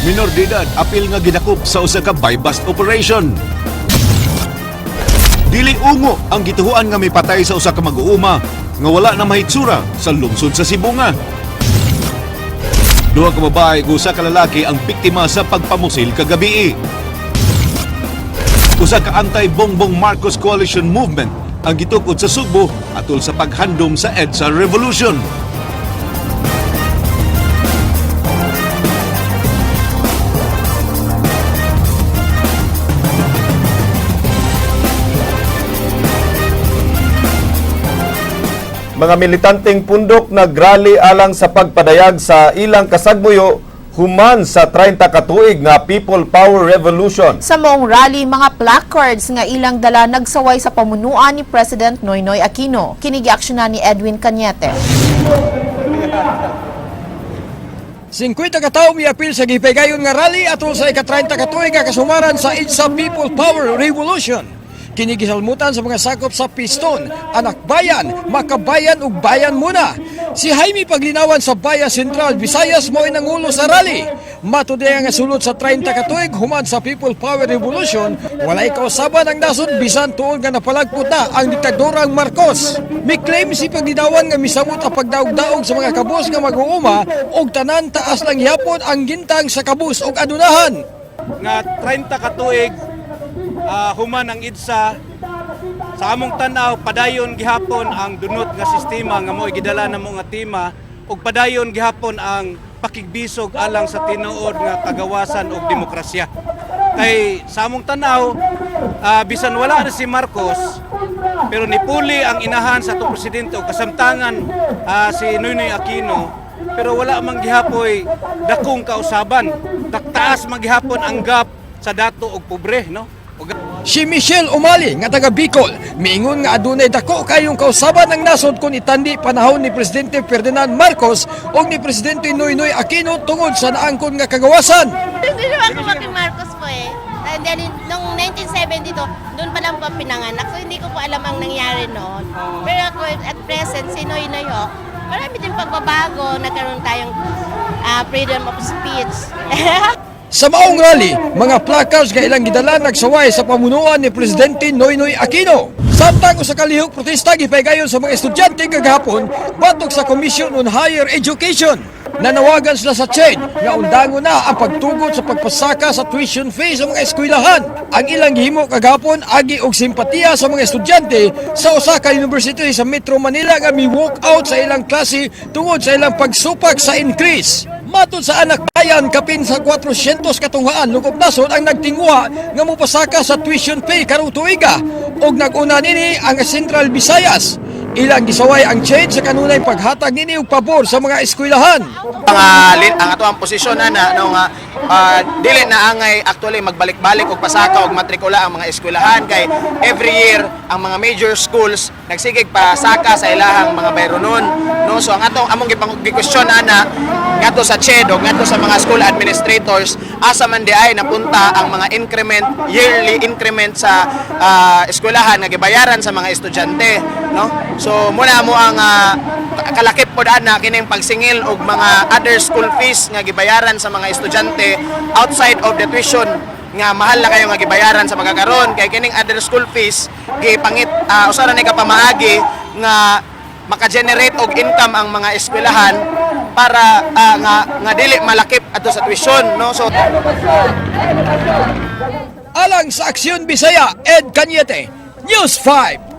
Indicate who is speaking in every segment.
Speaker 1: Minor de edad apil nga gidakop sa usa ka buy-bust operation. Dili ungo ang gituhuan nga mipatay sa usa ka mag-uuma nga wala na mahitsura sa lungsod sa Sibonga. Duha ka babae ug usa ka lalaki ang biktima sa pagpamusil kagabii. Usa ka anti-Bongbong Marcos Coalition Movement ang gitukod sa Sugbo atol sa paghandom sa EDSA Revolution.
Speaker 2: Mga militanteng pundok nagrally alang sa pagpadayag sa ilang kasagbuyo human sa 30 katuig nga People Power Revolution.
Speaker 3: Sa maong rally, mga placards nga ilang dala nagsaway sa pamunuan ni President Noynoy Aquino. Kini giaksyonan ni Edwin Cañete.
Speaker 4: 50 ka tawo miapil sa gipaygayon nga rally atol sa ika-30 ka tuig nga kasumaran sa EDSA People Power Revolution. Kini gisalmutan sa mga sakop sa Piston, Anak Bayan, Makabayan ug Bayan Muna. Si Jaime Paglinawan sa Baya Central, Visayas mo'y nangulo sa rally. Matud nga sulod sa 30 ka tuig human sa People Power Revolution, walay kausaban ang nasod bisan tuod nga napalagpot na ang diktadorang Marcos. Mi-claim si Paglinawan nga misamot ang pagdaog-daog sa mga kabus nga mag-uuma og tanan taas lang gihapon ang gintang sa kabus og adunahan.
Speaker 5: Nga 30 ka tuig human ang EDSA, sa among tan-aw padayon gihapon ang dunot nga sistema nga mo'y gidala namo nga tema ug padayon gihapon ang pakigbisog alang sa tinuod nga kagawasan ug demokrasya. Kay sa among tan-aw, bisan wala na si Marcos, pero nipuli ang inahan sa atong presidente ug kasamtangan si Noynoy Aquino, pero wala man gihapoy dakong kausaban. Taktaas man gihapon ang gap sa dato og pobre, no? Ug
Speaker 4: Si Michelle Umali nga taga Bicol, miingon nga adunay dako kayong kausaban ang nasod kung itandi panahon ni Presidente Ferdinand Marcos ug ni Presidente Noynoy Aquino tungod sa naangkon nga kagawasan.
Speaker 6: Hindi naman ako kay Marcos po eh. And then, nung 1972, doon pa lang po pinanganak. So, hindi ko po alam ang nangyari noon. Pero ako, at present, si Noynoy ho, marami din pagbabago. Nagkaroon tayong freedom of speech.
Speaker 4: Sa maong rally, mga placards nga ilang gidala nagsaway sa pamunuan ni Presidente Noynoy Aquino. Samtang usa ka lihok protesta gipaygayon sa mga estudyante kagahapon batok sa Commission on Higher Education. Nanawagan sila sa CHED nga undangon na ang pagtugot sa pagpasaka sa tuition fee sa mga eskwelahan. Ang ilang gihimo kagahapon agi og simpatiya sa mga estudyante sa usa ka university sa Metro Manila nga mi-walk out sa ilang klase tungod sa ilang pagsupak sa increase. Matod sa Anak Bayan, kapin sa 400 katunghaan lukop nasod ang nagtinguha nga mopasaka sa tuition fee karong tuiga ug nag-una nini ang Central Visayas. Ilang gisaway ang CHED sa kanunay paghatag nini og pabor sa mga eskwelahan.
Speaker 7: Ang ato ang posisyon ana no nga dili na angay actually magbalik-balik og pasaka og matrikula ang mga eskwelahan kay every year ang mga major schools nagsigig pasaka sa ilahang mga bayronon, no? So ang atong among gi-question ana ngadto sa CHED og ngadto sa mga school administrators, asa man di ay napunta ang mga increment, yearly increment sa eskwelahan nga gibayaran sa mga estudyante, no? So muna mo ang kalakip pod ana kining pagsingil og mga other school fees nga gibayaran sa mga estudyante outside of the tuition nga mahal na kayo nga gibayaran sa pagkakaron, kay kining other school fees gipangit usa ra ni ka pamaagi nga maka-generate og income ang mga eskwelahan para nga nga dili malakip adto sa tuition, no? So
Speaker 4: Alang sa Aksyon Bisaya, Ed Cañete, News 5.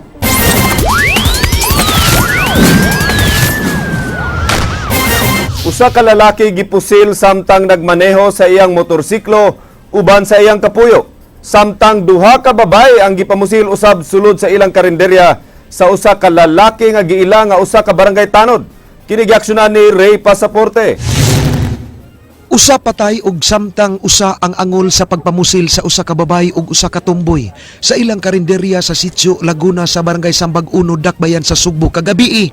Speaker 2: Usa ka lalaki gipusil samtang nagmaneho sa iyang motorsiklo uban sa iyang kapuyo. Samtang duha ka babae ang gipamusil usab sulod sa ilang karinderya sa usa ka lalaki nga giila nga usa ka barangay tanod. Kini giaksyonan ni Ray Pasaporte.
Speaker 8: Usa patay og samtang usa ang angol sa pagpamusil sa usa ka babay ug usa ka tumboy sa ilang karinderya sa Sitio Laguna sa Barangay Sambag 1, Dakbayan sa Sugbo kagabii.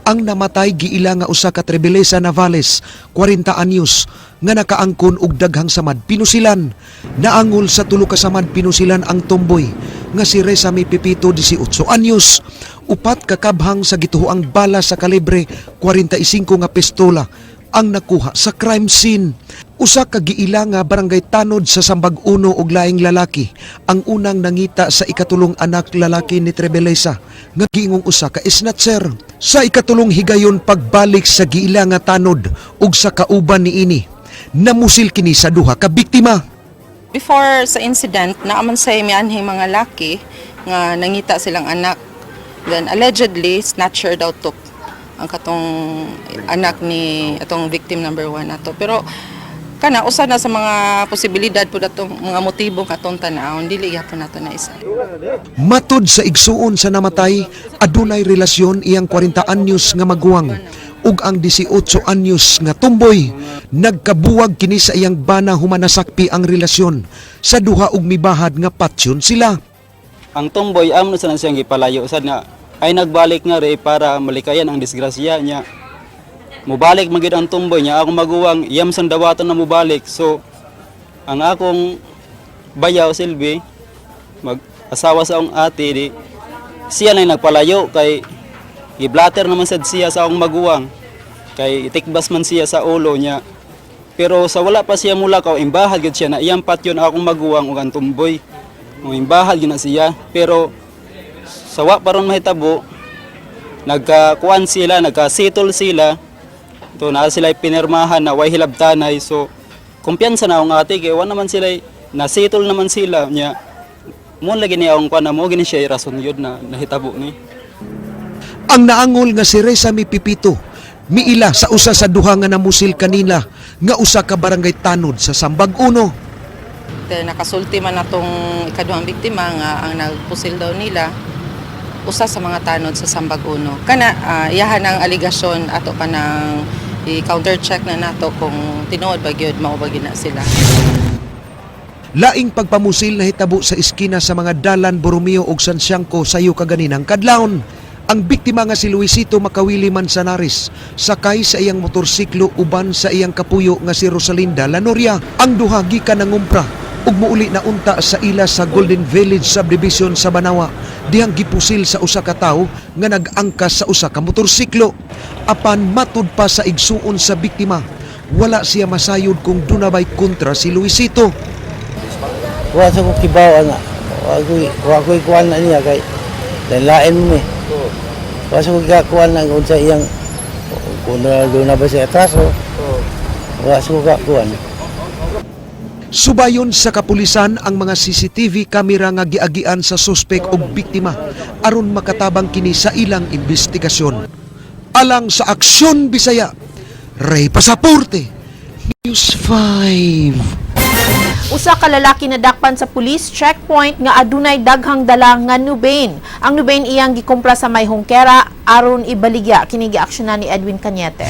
Speaker 8: Ang namatay giila nga usa ka Trebelesa Navales, 40 anyos, nga nakaangkon og daghang samad pinusilan. Naangol sa tulo ka samad pinusilan ang tumboy nga si Resame Pipito, 18 anyos. Upat ka kabhang sa gituhoang bala sa kalibre 45 nga pistola ang nakuha sa crime scene. Usa ka giila nga barangay tanod sa Sambag Uno og laing lalaki ang unang nangita sa ikatulong anak lalaki ni Trebelesa nga giingong usa ka snatcher. Sa ikatulong higayon pagbalik sa giila nga tanod ug sa kauban niini, namusil kini sa duha ka biktima.
Speaker 9: Before sa incident, naaman sa mianhing mga laki nga nangita silang anak. Then allegedly, snatcher daw to ang katong anak ni atong victim number 1 ato. Pero kana usa na sa mga posibilidad po datong mga motibo katong tan-awon, dili gyapon nato na isa.
Speaker 8: Matod sa igsuon sa namatay, adunay relasyon iyang 40 anyos nga maguwang ug ang 18 anyos nga tumboy. Nagkabuwag kini sa iyang bana human nasakpi ang relasyon sa duha og mibahad nga patyon sila.
Speaker 10: Ang tumboy amo na sa siyang gipalayo sad nga ay nagbalik nga re para malikayan ang disgrasya niya. Mubalik man gyud ang tumboy niya, akong maguwang iyam sang dawaton na mubalik. So ang akong bayaw silbi mag asawa sa akong ate di siya na nagpalayo kay giblater naman sad siya sa akong maguwang kay itikbas man siya sa ulo niya. Pero sa wala pa siya mulakaw, imbahad gyud siya na iyang patyon akong maguwang ug ang tumboy. O imbahad gyud na siya, pero sa wa pa ron mahitabo, nagkakuan sila, nagkasitol sila. To na sila pinirmahan na way hilabtanay. So kumpiyansa na akong ate kay wa naman sila nasitol naman sila niya. Mo lagi niya akong kuan na mo gini siya rason yun na nahitabo ni.
Speaker 8: Ang naangol nga si Reza mi Pipito, miila sa usa sa duha nga namusil kanila nga usa ka barangay tanod sa Sambag Uno.
Speaker 9: Then nakasulti man atong ikaduhang biktima nga ang nagpusil daw nila usa sa mga tanod sa Sambag Uno. Kana iyahan ang aligasyon, ato pa nang i-counter check na nato kung tinuod ba gyud mao ba gyud na sila.
Speaker 8: Laing pagpamusil na hitabo sa iskina sa mga dalan Borromeo ug San Siangco sayo kaganinang kadlawon. Ang biktima nga si Luisito Makawili Manzanares sakay sa iyang motorsiklo uban sa iyang kapuyo nga si Rosalinda Lanoria. Ang duha gikan nangumpra ug muuli na unta sa ila sa Golden Village Subdivision sa Banawa dihang gipusil sa usa ka tawo nga nag-angkas sa usa ka motorsiklo. Apan matud pa sa igsuon sa biktima, wala siya masayod kung dunabay kontra si Luisito.
Speaker 11: Wa sa ko kibaw ana. Wa ko kuan na niya kay lain mo eh. Wa sa ko kuan na unsa iyang kung na doon na ba siya atraso. Wa sa ko kuan.
Speaker 8: Subayon sa kapulisan ang mga CCTV kamera nga giagian sa suspek og biktima aron makatabang kini sa ilang investigasyon. Alang sa Aksyon Bisaya, Ray Pasaporte, News 5.
Speaker 3: Usa ka lalaki nadakpan sa police checkpoint nga adunay daghang dala nga Nubain. Ang Nubain iyang gikumpra sa may hongkera aron ibaligya. Kini giaksyonan ni Edwin Cañete.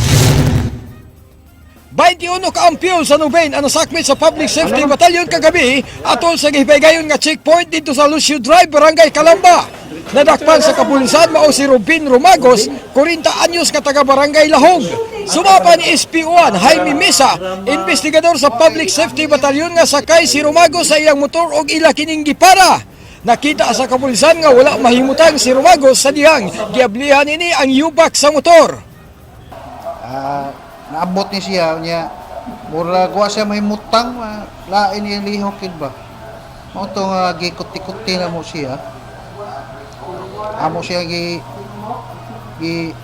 Speaker 4: 21 ka ampyo sa Nubain ang nasakmit sa Public Safety Battalion kagabi atol sa gihipaygayon nga checkpoint dito sa Lucio Drive, Barangay Calamba. Nadakpan sa kapulisan mao si Rubin Romagos, 40 anyos ka taga Barangay Lahog. Sumapa ni SP1 Jaime Mesa, investigador sa Public Safety Battalion nga sakay si Romagos sa iyang motor og ila kining gipara. Nakita sa kapulisan nga wala mahimutang si Romagos sa dihang giablihan ini ang yubak sa motor.
Speaker 12: Ah, naabot ni siya niya, murag wa siya mahimutang, lain niya lihok yun ba mao to nga gikuti-kuti na mo siya, amo siya gi gi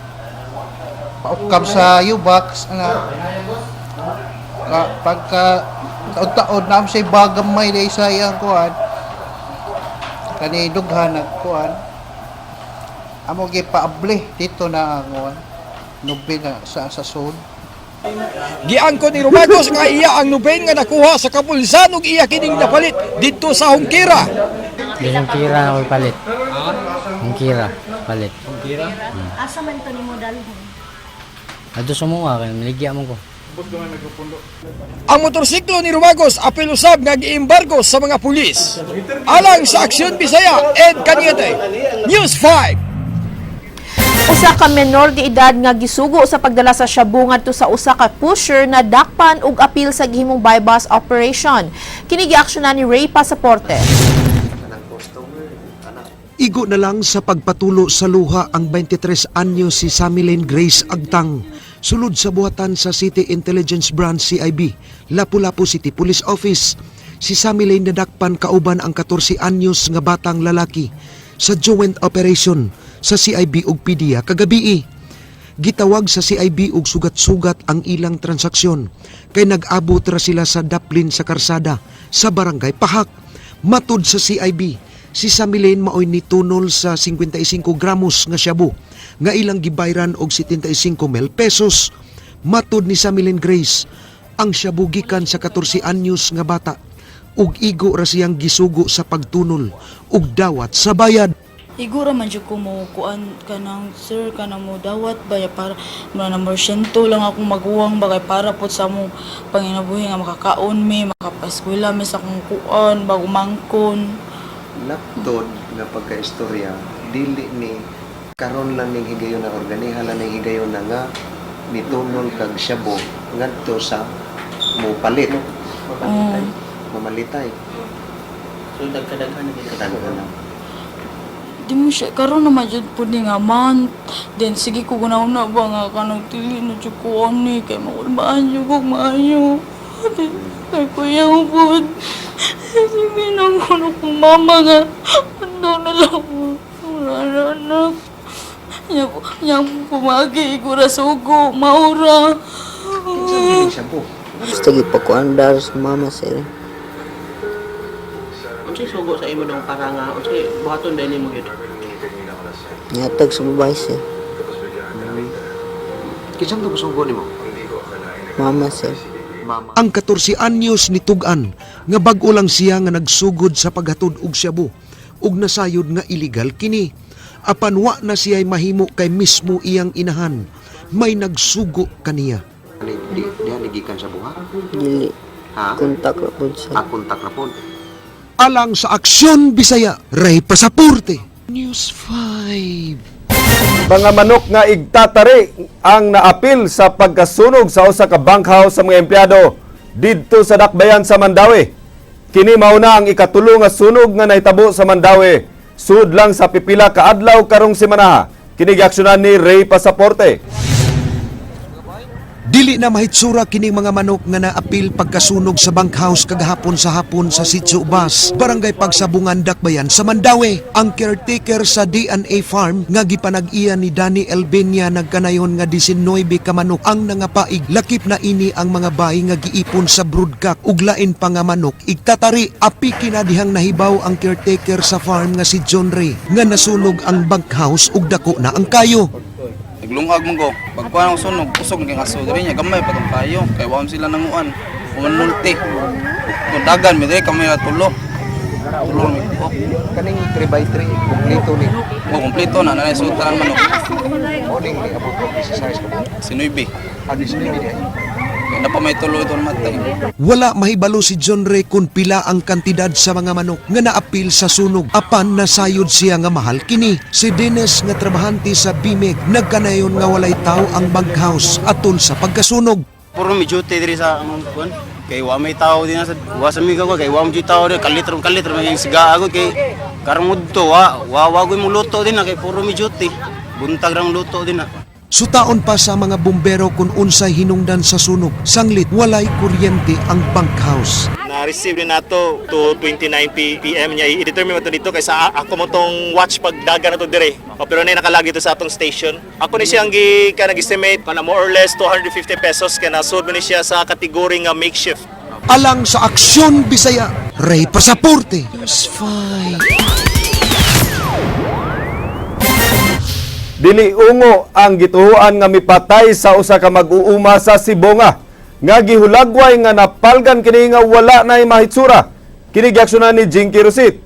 Speaker 12: paukam sa U-box ana ka, pagka taod-taod na siya bagamay dai sa iyang kuan kani dughan nagkuan, amo gi paabli dito na ang kuan nubi na sa sud.
Speaker 4: Giangkon ni Romagos nga iya ang Nubain nga nakuha sa kapulisan ug iya kining napalit didto sa Hongkira.
Speaker 11: Hongkira ako palit. Hongkira palit.
Speaker 10: Hongkira?
Speaker 6: Asa man to nimo dalhon?
Speaker 11: Adto sa mga kay maligya mo ko.
Speaker 4: Ang motorsiklo ni Romagos apil usab nga giembargo sa mga pulis. Alang sa Aksyon Bisaya, Ed Cañete, News 5.
Speaker 3: Usa ka menor de edad nga gisugo sa pagdala sa shabu ngadto sa usa ka pusher na dakpan og apil sa gihimong buy-bust operation. Kini giaksyonan ni Ray Pasaporte.
Speaker 8: Igo na lang sa pagpatulo sa luha ang 23 anyo si Samilin Grace Agtang. Sulod sa buhatan sa City Intelligence Branch CIB, Lapu-Lapu City Police Office. Si Sammy Lane nadakpan kauban ang 14 anyos nga batang lalaki sa joint operation sa CIB ug PDEA kagabii. Gitawag sa CIB og sugat-sugat ang ilang transaksyon kay nag-abot ra sila sa daplin sa karsada sa barangay Pahak. Matud sa CIB, si Sammy Lane maoy nitunol sa 55 gramos nga shabu nga ilang gibayran og 75 mil pesos. Matud ni Sammy Lane Grace, ang shabu gikan sa 14 anyos nga bata ug igo ra siyang gisugo sa pagtunol ug dawat sa bayad.
Speaker 13: Igura man jud ko mo kuan kanang sir, kanang mo dawat ba ya para mura na porsyento lang akong maguwang ba kay para pud sa among panginabuhi nga makakaon mi, makapaskwela mi sa akong kuan bago mangkon.
Speaker 14: Laptod nga pagkaistorya, dili ni karon lang ning higayon na organiha lang ning higayon na nga mitunol kag shabu ngadto sa mo palit, mamalitay.
Speaker 15: So dagkadaghan na
Speaker 14: Kadaghan na.
Speaker 13: Di mo siya karon naman jud pud ni nga month then sige ko guna-una ba nga kanang dili na jud ko ani kay makulbaan jud ko maayo. Then, kay kuya ko pud sige na ko na kong mama nga ando na lang ko wala na anak nya nya pumagi ko ra sugo maura.
Speaker 14: Kinsa man shabu?
Speaker 11: Gusto gipakuan sa mama, sir.
Speaker 15: Unsay sugo sa imo dong para nga unsay buhaton dai nimo gyud?
Speaker 11: Nihatag sa babae, sir.
Speaker 14: Kinsa man sugo nimo?
Speaker 11: Mama, sir.
Speaker 14: Mama.
Speaker 8: Ang 14 anyos ni Tugan nga bag-o lang siya nga nagsugod sa paghatod og shabu ug nasayod nga illegal kini. Apan wa na siya'y mahimo kay mismo iyang inahan may nagsugo kaniya.
Speaker 14: Di di di gikan sa buha?
Speaker 11: Dili.
Speaker 14: Ha?
Speaker 11: Kontak ra pud, sir.
Speaker 14: Ah, kontak ra pod.
Speaker 8: Alang sa Aksyon Bisaya, Ray Pasaporte. News 5.
Speaker 2: Mga manok nga igtatari ang naapil sa pagkasunog sa usa ka bunkhouse sa mga empleyado didto sa Dakbayan sa Mandaue. Kini mao na ang ikatulo nga sunog nga nahitabo sa Mandaue sud lang sa pipila ka adlaw karong semanaha. Kini giaksyonan ni Ray Pasaporte.
Speaker 8: Dili na mahitsura kining mga manok nga naapil pagkasunog sa bunkhouse kagahapon sa hapon sa Sitio Bas, Barangay Pagsabungan, Dakbayan sa Mandaue. Ang caretaker sa DNA Farm nga gipanag-iya ni Danny Elbenia nagkanayon nga 19 ka manok ang nangapaig. Lakip na ini ang mga bayi nga giipon sa broodcock ug lain pa nga manok igtatari. Apiki na dihang nahibaw ang caretaker sa farm nga si John Ray nga nasunog ang bunkhouse ug dako na ang kayo.
Speaker 10: Naglungag man ko. Pagkuha ng sunog, kusog ng aso diri niya gamay pa tong kayo. Kay wa man sila nanguan. Uman multi. Kung dagan mi diri kami na tulo. Tulo mi ko.
Speaker 14: Kaning 3x3 kompleto ni.
Speaker 10: Mo kompleto na nanay sultan manok.
Speaker 14: Mo ning niabot og 16 ka buok.
Speaker 10: Sinuibi.
Speaker 14: Ah, 19 di ay.
Speaker 10: Kay na pa may tulo ito matay.
Speaker 8: Wala mahibalo si John Ray kung pila ang kantidad sa mga manok nga naapil sa sunog. Apan nasayod siya nga mahal kini. Si Dennis nga trabahante sa Bimig nagkanayon nga walay tao ang bunkhouse atol sa pagkasunog.
Speaker 10: Puro mi duty diri sa among kuan. Kay wa may tao din sa wa sa miga ko kay wa may tao diri kalit ron kalit ron may siga agod kay karong udto wa wa wa mo luto din na kay puro mi duty. Buntag rang luto din na.
Speaker 8: Sutaon pa sa mga bumbero kung unsay hinungdan sa sunog. Sanglit walay kuryente ang bunkhouse.
Speaker 5: Na-receive din nato to 29 PM niya i-determine mo to dito kay sa ako mo tong watch pagdaga na to dire. O, pero na nakalagi to sa atong station. Ako ni siyang gi kanang estimate kana more or less 250 pesos kay nasud mo ni siya sa kategory nga makeshift.
Speaker 8: Alang sa Aksyon Bisaya, Ray Pasaporte. News 5.
Speaker 2: Dili ungo ang gituhuan nga mipatay sa usa ka mag-uuma sa Sibonga nga gihulagway nga napalgan kini nga wala na mahitsura. Kini giaksyonan ni Jinky Rosit.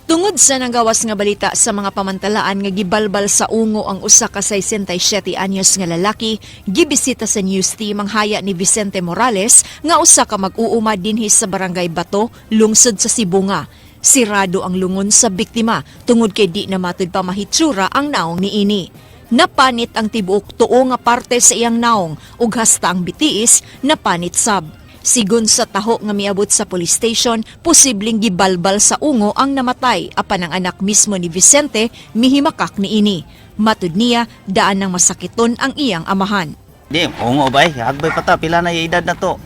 Speaker 16: Tungod sa nanggawas nga balita sa mga pamantalaan nga gibalbal sa ungo ang usa ka 67 anyos nga lalaki, gibisita sa news team ang haya ni Vicente Morales nga usa ka mag-uuma dinhi sa Barangay Bato, lungsod sa Sibonga. Sirado ang lungon sa biktima tungod kay di na matud pa mahitsura ang naong niini. Napanit ang tibuok tuo nga parte sa iyang naong ug hasta ang bitiis napanit sab. Sigon sa taho nga miabot sa police station, posibleng gibalbal sa ungo ang namatay apan ang anak mismo ni Vicente mihimakak niini. Matud niya, daan ng masakiton ang iyang amahan.
Speaker 17: Di, ungo ba eh? Hagbay pa ta, pila na yung edad na to?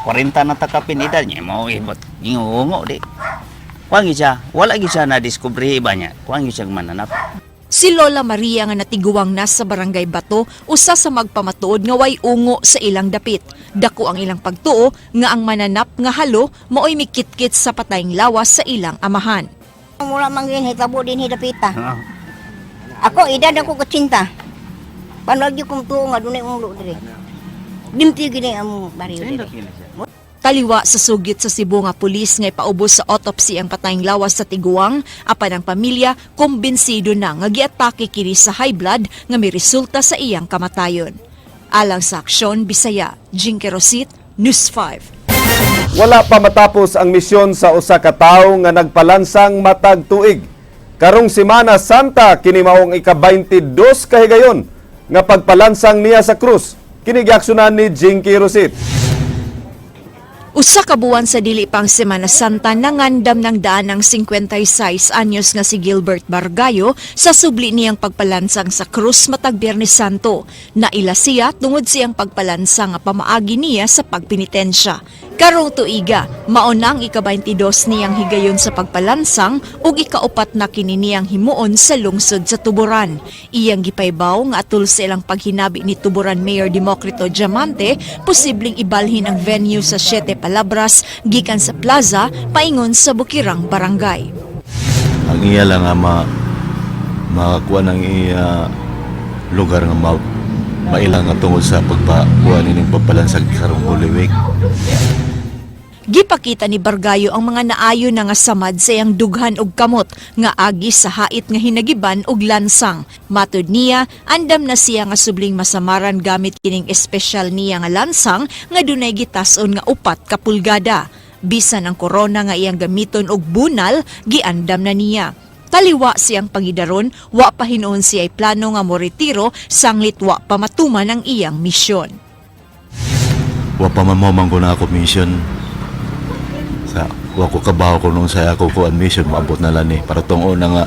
Speaker 17: 40 na takapin edad niya. Mo ibot. Ungo di. Kuang siya, wala gyud siya na discover iba niya. Kuang siya mananap.
Speaker 16: Si Lola Maria nga natiguang na sa Barangay Bato, usa sa magpamatuod nga way ungo sa ilang dapit. Dako ang ilang pagtuo nga ang mananap nga halo maoy mikitkit sa patayng lawas sa ilang amahan.
Speaker 18: Mula man gyud hitabo din hidapita. Ako edad ako 80. Paano gyud kung tuo nga dunay ungo dire. Dimti gini ang baryo dire.
Speaker 16: Taliwa sa sugit sa Cebu nga pulis nga ipaubos sa autopsy ang patayng lawas sa tiguang, apan ang pamilya kumbinsido na nga giatake kini sa high blood nga miresulta sa iyang kamatayon. Alang sa Aksyon Bisaya, Jinky Rosit, News 5.
Speaker 2: Wala pa matapos ang misyon sa usa ka tawo nga nagpalansang matag tuig. Karong Semana Santa kini maong ika-22 kahigayon nga pagpalansang niya sa krus. Kini giaksyonan ni Jinky Rosit.
Speaker 16: Usa ka buwan sa dili pang Semana Santa, nangandam ng daan ang 56 anyos nga si Gilbert Bargayo sa subli niyang pagpalansang sa krus matag Biyernes Santo. Naila siya tungod siyang pagpalansang nga pamaagi niya sa pagpinitensya. Karong tuiga, mao na ang ika-22 niyang higayon sa pagpalansang ug ikaupat na kini niyang himuon sa lungsod sa Tuburan. Iyang gipaybaw nga atul sa ilang paghinabi ni Tuburan Mayor Democrito Diamante, posibleng ibalhin ang venue sa Siete Palabras gikan sa plaza paingon sa Bukirang Barangay.
Speaker 19: Ang iya lang nga makakuha ng iya lugar nga maila nga tungod sa pagpakuha nining pagpalansag karong Holy Week.
Speaker 16: Gipakita ni Bargayo ang mga naayo na nga samad sa iyang dughan og kamot nga agi sa hait nga hinagiban og lansang. Matud niya, andam na siya nga subling masamaran gamit kining espesyal niya nga lansang nga dunay gitas-on nga 4 ka pulgada. Bisan ang korona nga iyang gamiton og bunal, giandam na niya. Taliwa siyang pangidaron, wa pa hinuon siya plano nga moretiro sanglit wa pa matuman ang iyang misyon.
Speaker 19: Wa pa man mo man ko na ako mission sa wa ko kabaw ko nung sa ako kuan mission maabot na lang ni para tungod na nga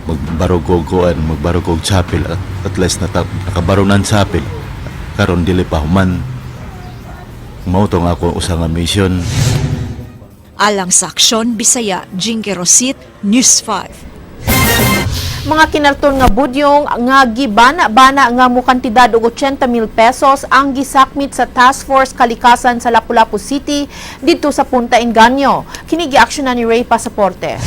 Speaker 19: magbarog ko kuan, magbarog ko chapel at least nakabaro ng chapel karon dili pa human mao to nga ako usa nga mission.
Speaker 16: Alang sa Aksyon Bisaya, Jinky Rosit, News 5.
Speaker 3: Mga kinarton nga budyong nga gibana-bana nga mukantidad og 80 mil pesos ang gisakmit sa Task Force Kalikasan sa Lapu-Lapu City didto sa Punta Engaño. Kini giaksyonan ni Ray Pasaporte.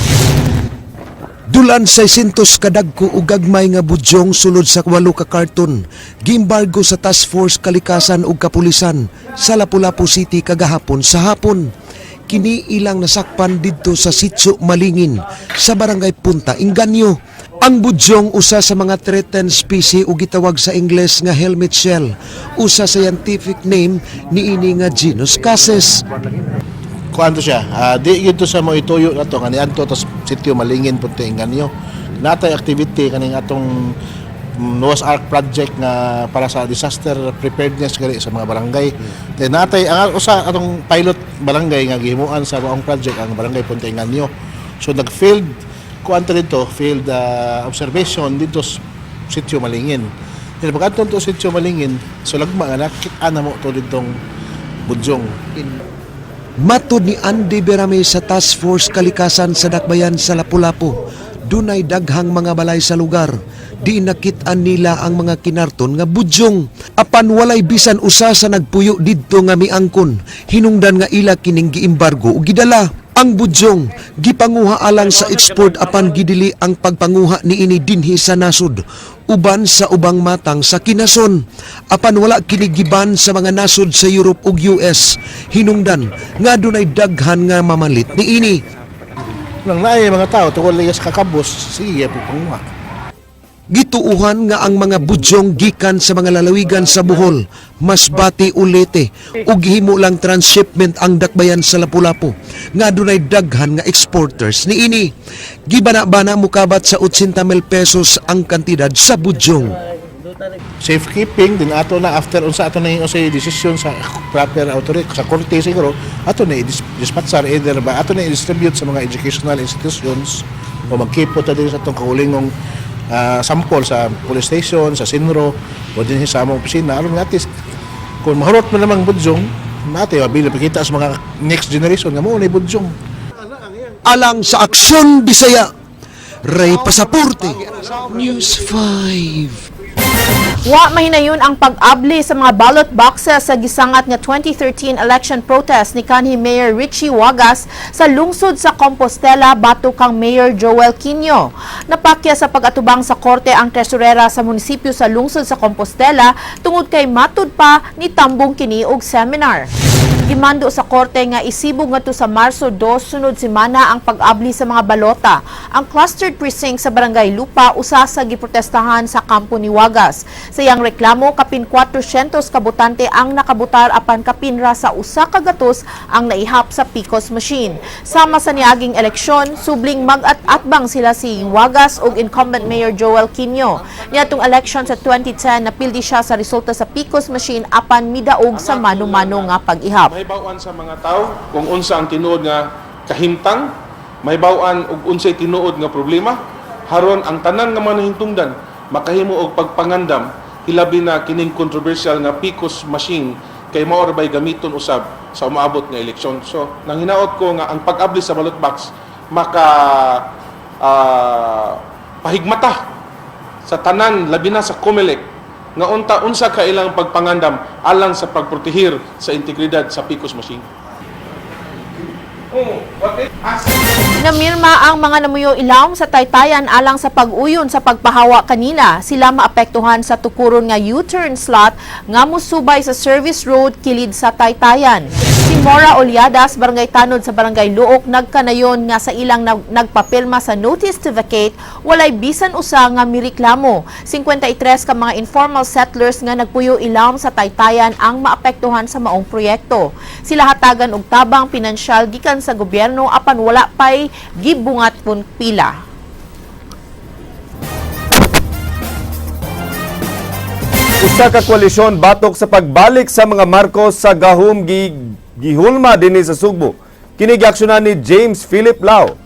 Speaker 8: Dulan 600 kadagko og gagmay nga budyong sulod sa 8 ka karton. Giimbargo sa Task Force Kalikasan ug Kapulisan sa Lapu-Lapu City kagahapon sa hapon. Kini ilang nasakpan didto sa Sitio Malingin sa Barangay Punta Inganyo. Ang budyong usa sa mga threatened species ug gitawag sa Ingles nga helmet shell. Usa sa scientific name niini nga genus Cassis.
Speaker 20: Kuan to siya. Di gyud to sa mo ituyo na to nga niadto to sitio Malingin, Punta Inganyo. Natay activity kaning atong Noah's Ark project nga para sa disaster preparedness gani sa mga barangay. Then natay ang usa atong pilot barangay nga gihimuan sa maong project, ang Barangay Punta Inganyo. So nag-field kuan to dito, field observation dito sa sitio Malingin. Then pag adto to sitio Malingin, so lagma nga nakita na mo to ditong budyong.
Speaker 8: Matod ni Andy Berame sa Task Force Kalikasan sa Dakbayan sa Lapu-Lapu, dunay daghang mga balay sa lugar. Di nakit-an nila ang mga kinarton nga budyong. Apan walay bisan usa sa nagpuyo didto nga miangkon. Hinungdan nga ila kining giimbargo ug gidala. Ang budyong gipanguha alang sa export apan gidili ang pagpanguha niini dinhi sa nasod uban sa ubang matang sa kinason. Apan wala kini giban sa mga nasod sa Europe ug US. Hinungdan nga dunay daghan nga mamalit niini.
Speaker 20: Nang naay mga tao tungod lang sa kakabos, sige po panguha.
Speaker 8: Gituuhan nga ang mga budyong gikan sa mga lalawigan sa Bohol, Masbate o Leyte ug gihimo lang transshipment ang dakbayan sa Lapu-Lapu nga dunay daghan nga exporters niini. Gibana-bana mukabat sa 80 mil pesos ang kantidad sa budyong.
Speaker 20: Safekeeping din ato na after unsa ato na yung unsay desisyon sa proper authority sa korte, siguro ato na i-dispatchar, either ba ato na i-distribute sa mga educational institutions o magkipo ta din sa atong kaulingong sample sa police station, sa CENRO o din sa among opisina, aron nga at least kung mahurot mo namang budyong nate mabili pakita sa mga next generation nga mo na budyong.
Speaker 8: Alang sa Aksyon Bisaya, Ray Pasaporte, News 5.
Speaker 3: Wa mahinayon ang pag-abli sa mga ballot boxes sa gisangat nga 2013 election protest ni kanhi Mayor Richie Wagas sa lungsod sa Compostela batok kang Mayor Joel Quinio. Napakya sa pag-atubang sa korte ang tresurera sa munisipyo sa lungsod sa Compostela tungod kay matud pa ni tambong kini og seminar. Gimando sa korte nga isibog ngadto sa Marso 2 sunod semana ang pag-abli sa mga balota. Ang clustered precinct sa Barangay Lupa usa sa giprotestahan sa kampo ni Wagas. Sa iyang reklamo, kapin 400 ka botante ang nakabutar apan kapin ra sa 100 ang naihap sa PCOS machine. Sama sa niaging eleksyon, subling mag-at-atbang sila si Wagas ug incumbent Mayor Joel Quinio. Niadtong election sa 2010, napildi siya sa resulta sa PCOS machine apan midaog sa mano-mano nga pag-ihap.
Speaker 21: Mahibaw-an sa mga tao kung unsa ang tinuod nga kahimtang, mahibaw-an og unsay tinuod nga problema, haron ang tanan nga mga nahintungdan makahimo og pagpangandam, hilabi na kining controversial nga PCOS machine kay mao ra bay gamiton usab sa umaabot nga eleksyon. So, nanginaot ko nga ang pag-abli sa ballot box maka pahigmata sa tanan, labi na sa COMELEC, nga unta unsa ka ilang pagpangandam alang sa pagprotehir sa integridad sa PCOS machine.
Speaker 3: Namirma ang mga namuyo ilawom sa Taytayan alang sa pag-uyon sa pagpahawa kanila. Sila maapektuhan sa tukuron nga U-turn slot nga musubay sa service road kilid sa Taytayan. Si Mora Oliadas, barangay tanod sa Barangay Luok, nagkanayon nga sa ilang nagpapirma sa notice to vacate, walay bisan usa nga mireklamo. 53 ka mga informal settlers nga nagpuyo ilawom sa Taytayan ang maapektuhan sa maong proyekto. Sila hatagan og tabang pinansyal gikan sa gobyerno apan wala pay gibungat kun pila.
Speaker 2: Usa ka koalisyon batok sa pagbalik sa mga Marcos sa gahom gihulma dinhi sa Sugbo. Kini giaksyonan ni James Philip Lau.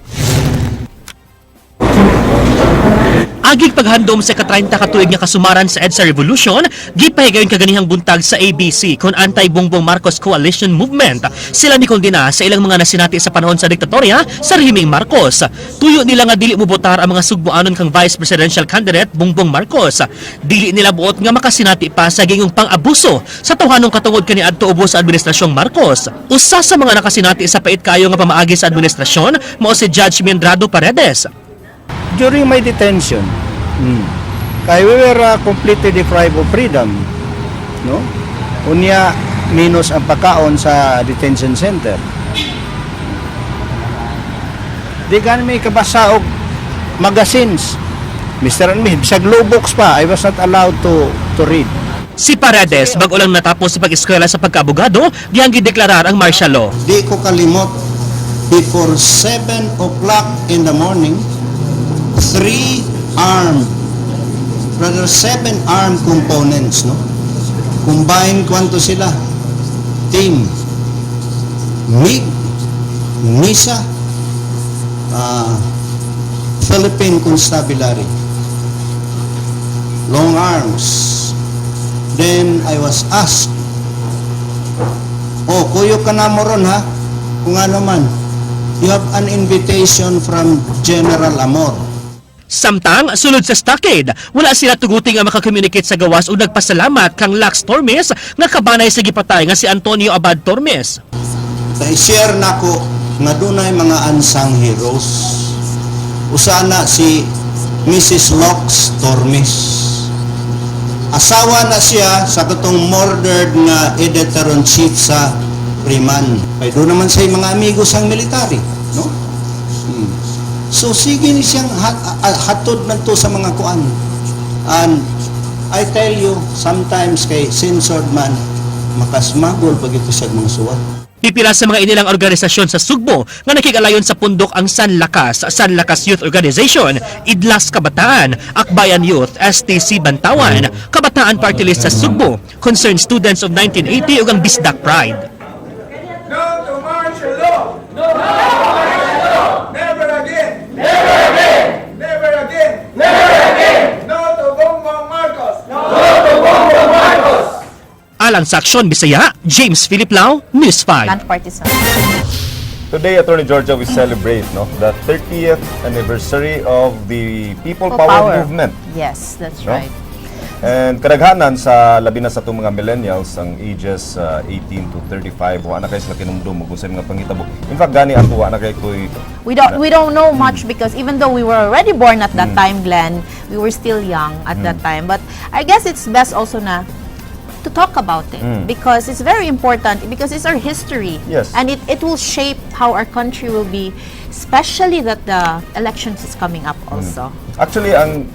Speaker 22: Agig paghandom sa ka-30 ka tuig nga kasumaran sa EDSA Revolution, gipahigayon kaganihang buntag sa ABC kon anti-Bongbong Marcos Coalition Movement. Sila ni kondena sa ilang mga nasinati sa panahon sa diktatorya sa rehimeng Marcos. Tuyo nila nga dili mobotar ang mga sugboanon kang Vice Presidential Candidate Bongbong Marcos. Dili nila buot nga makasinati pa sa gingong pang-abuso sa tawhanong katungod kaniadto ubos sa administrasyong Marcos. Usa sa mga nakasinati sa pait kayo nga pamaagi sa administrasyon mao si Judge Mendrado Paredes.
Speaker 23: During my detention, kay we were completely deprived of freedom, no? Unya, minus ang pagkaon sa detention center. Di gani may kabasa og magazines. Mr. and Mrs. Bisag Globox pa, I was not allowed to read.
Speaker 22: Si Paredes, bag-o lang natapos sa pag-eskwela sa pagkaabogado, dihang gideklarar ang martial law.
Speaker 24: Di ko kalimot, before 7 o'clock in the morning, three armed, rather seven armed components, no? Combined, kwanto sila? Team. MIG, NISA, Philippine Constabulary, long arms. Then I was asked, "Oh, kuyog ka na mo ron ha, kung ano man. You have an invitation from General Amor."
Speaker 22: Samtang, sulod sa stockade, wala sila tuguti nga makakommunicate sa gawas o nagpasalamat kang Lax Tormes nga kabanay sa gipatay nga si Antonio Abad Tormes.
Speaker 24: I-share nako nga dunay mga unsung heroes. Usa na si Mrs. Lox Tormes. Asawa na siya sa katong murdered nga editor-in-chief sa Freeman. Kay doon naman sa mga amigos ang military, no? So sige ni siyang hatod man to sa mga kuan. And I tell you, sometimes kay censored man, Makasmuggle pag ito sa mga suwat.
Speaker 22: Pipila sa mga inilang organisasyon sa Sugbo nga nakig-alayon sa pundok ang San Lakas, San Lakas Youth Organization, Idlas Kabataan, Akbayan Youth, STC Bantawan, Kabataan Party List sa Sugbo, Concerned Students of 1980 ug ang Bisdak Pride.
Speaker 1: No to martial law! No to martial law! Never again! Never again! Never again! Never again! No to Bongbong Marcos! No to Bongbong Marcos!
Speaker 22: Alang sa Aksyon Bisaya, James Philip Lau, News 5.
Speaker 3: Non-partisan.
Speaker 2: Today, Attorney Georgia, we celebrate, no, the 30th anniversary of the People
Speaker 3: People
Speaker 2: Power
Speaker 3: Power.
Speaker 2: Movement.
Speaker 3: Yes, that's
Speaker 2: No?
Speaker 3: right.
Speaker 2: And kadaghanan sa labi na sa atong mga millennials ang ages 18 to 35, wa na kay sila kinumdum og unsay mga panghitabo. In fact, gani ako, wa na kay koy
Speaker 3: We don't know much because even though we were already born at that time, Glenn, we were still young at that time. But I guess it's best also na to talk about it because it's very important, because it's our history. And it will shape how our country will be, especially that the elections is coming up also.
Speaker 2: Actually, ang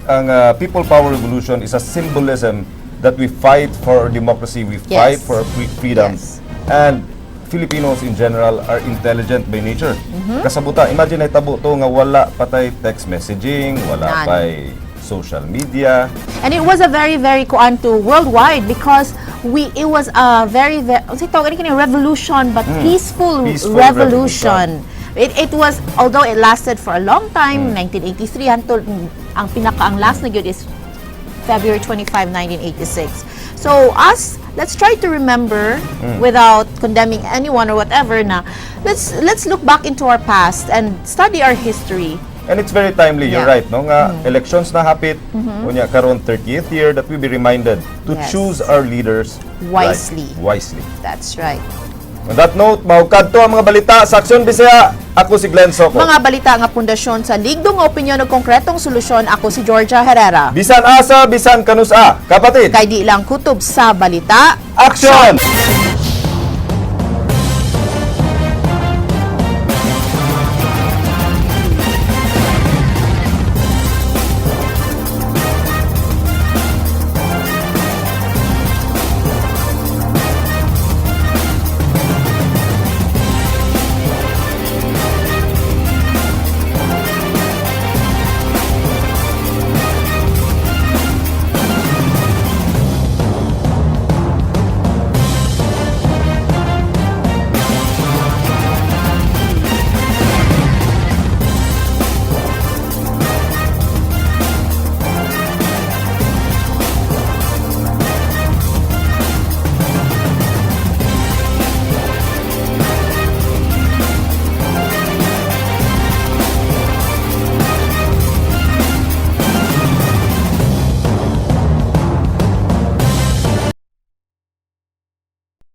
Speaker 2: People Power Revolution is a symbolism that we fight for democracy, we fight for freedom. And Filipinos in general are intelligent by nature. Kasabuta, imagine ay tabo to nga wala patay text messaging, wala
Speaker 3: None.
Speaker 2: pay social media.
Speaker 3: And it was a very, very kuan to worldwide because we it was a very, very, unsay tawag ani kini, revolution, but peaceful,
Speaker 2: Peaceful.
Speaker 3: Revolution. It was, although it lasted for a long time, 1983 hantol ang pinaka ang last na gyud is February 25, 1986. So us, let's try to remember without condemning anyone or whatever na let's look back into our past and study our history.
Speaker 2: And it's very timely, you're right, no? Nga elections na hapit, unya karon 30th year that we be reminded to choose our leaders right,
Speaker 3: Wisely.
Speaker 2: Wisely.
Speaker 3: That's right.
Speaker 2: On that note, maukadto ang mga balita sa Aksyon Bisaya. Ako si Glenn Soco.
Speaker 3: Mga balita nga pundasyon sa ligdong opinyon ug konkretong solusyon. Ako si Georgia Herrera.
Speaker 2: Bisan asa, bisan kanusa. Kapatid.
Speaker 3: Kay di lang kutob sa balita.
Speaker 2: Aksyon!